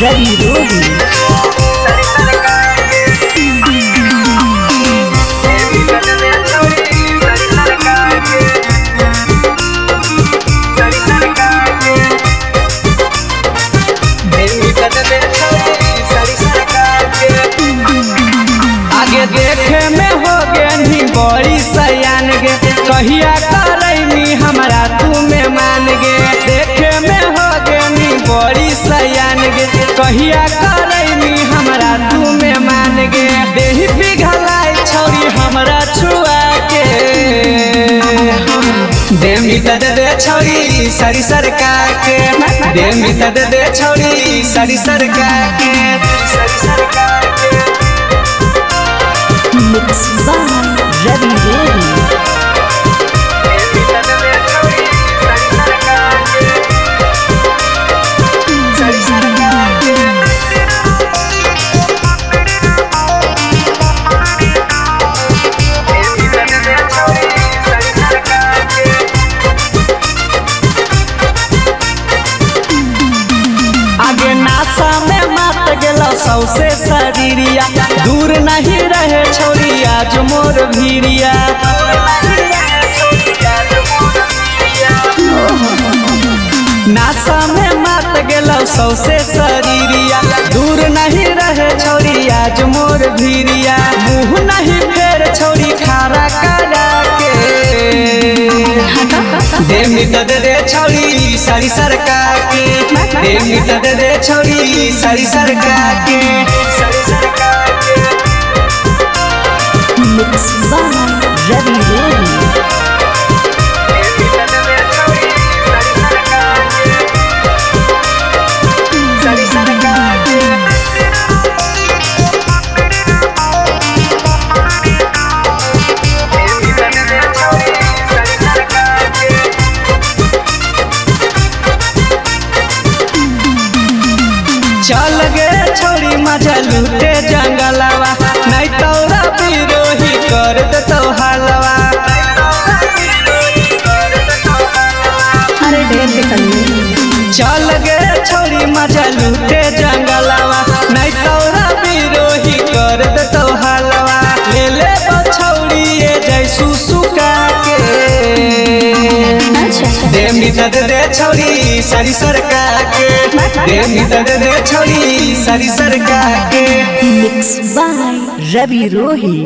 Ravi Rohi. आगे देखे में हो गेनी बड़ी सयान गे, कहिया करैनी हमरा तू में मान गे। देखे में हो गेनी बड़ी सयान गे, कहिया करैनी हमरा तू में मान गे। देही पिघलाई छौरी हमरा छुआ के, देमी त दे दे छौरी सारी सरका के, देमी त दे दे छौरी सारी सरका के, सारी सरका के। Mix by Ravi Rohi. आगे नासा में मात गेलो सौसे शरीरिया, दूर नहीं रहे छौरी आज मोर भीरिया। नासा में मात गेलो सौसे शरीरिया, दूर नहीं रहे छौरी आज मोर भीरिया। मुँह नहीं फेर छौरी खारा करा के, देमी त दे दे छौरी सारी सरका के, देमी त दे दे छौरी सारी सरका के, सारी सरका के। Mix by Ravi Rohi. चल गे छोरी मजा लूटे जंगलवा, नहीं तोरा विरोही कर दे हलवा। अरे ढेर देखलिए। चल गे छोरी मजा लूटे जंगलवा, नहीं तोरा विरोही कर दे हलवा। ले ले बछौरी ये जैसु सुका के, अच्छा। देमी त दे दे छौरी सारी सरका के, देमी त दे दे छौरी सारी सरका के। Mix by Ravi Rohi.